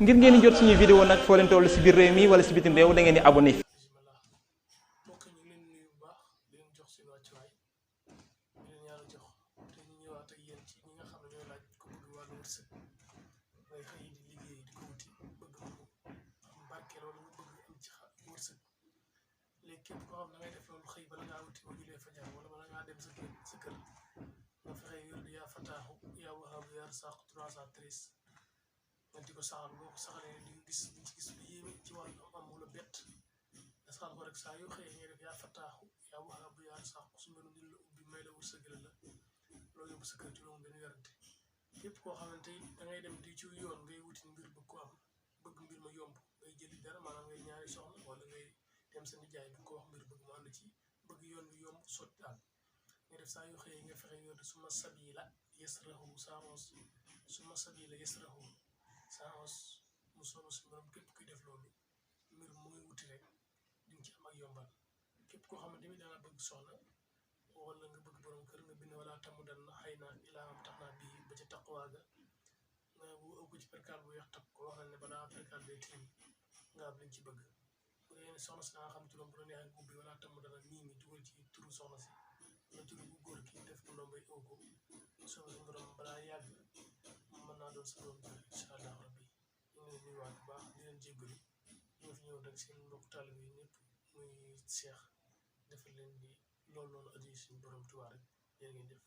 ngir ngeen di jot suñuy vidéo nag foo leen toll si biir réew mi wala si bitim réew da ngeen di abonné. mbokk ñu leen nuyu bu baax di leen jox seen wàccuwaay di leen yàlla jox te ñu ñëwaat ak yéen ci ñi nga xam ne ñooy laaj ko bëgg wàllu wërsëg ngay xëy di liggéey di ko wuti bëgg mu am barkeel wala nga bëgg am ci wërsëg léegi képp koo xam ne da ngay def loolu xëy bala ngaa wuti ba julee fajar wala bala ngaa dem sa kër nga fexe wér di yaa fataaxu yaa wahaabu yaa rasaaqu 313 nga di ko saxal boo ko saxalee di nga gis lu yéeme ci wàllu am wala bett saxal ko rek saa yoo xëyee ngay def yaa fataaxu yaa wahaabu yaa rasaaqu su mel ni la ubbi may la wërsëgal la loolu yóbbu sa kër ci loolu benn werante képp koo xamante ni da ngay dem di ci yoon ngay wuti mbir bëgg ko am bëgg mbir ma yomb ngay jëli dara maanaam ngay ñaari soxna wala ngay dem sa nijaay bi ko wax mbir bëgg mu ànd ci bëgg yoon bi yomb sotti daal nga def saa yoo xëyee nga fexe yoon suma sabila yasrahu saamos suma sabila yasrahu saamos mu sooba su borom képp kuy def loolu mbir mu ngay wuti rek di nga ci am ak yombal képp koo xamante ni danga bëgg soxna wala nga bëgg borom kër nga bind wala tamu dan na xëy naa ilaa am tax naa bii ba ca taqwaaga nga bu ëpp ci perkaal bu weex takk ko wax na ne balaa perkaal bee tiim nga am liñ ci bëgg bu dee soxna si da nga xam turam bu la neexee nga ubbi wala tamu dana nii mi dugal ci turu soxna si wala turu bu góor ki def ko ndombay ëw ko sooba su borom balaa yàgg mën naa doon sa doom jël incha allah rabbi ñu ngi leen nuyuwaat bu baax di leen jéggalu ñoo fi ñëw rek seen mbokk taalibe yi ñëpp muy seex defal leen di loolu noonu addi suñu borom Tuubaa rek jërë ngeen jëf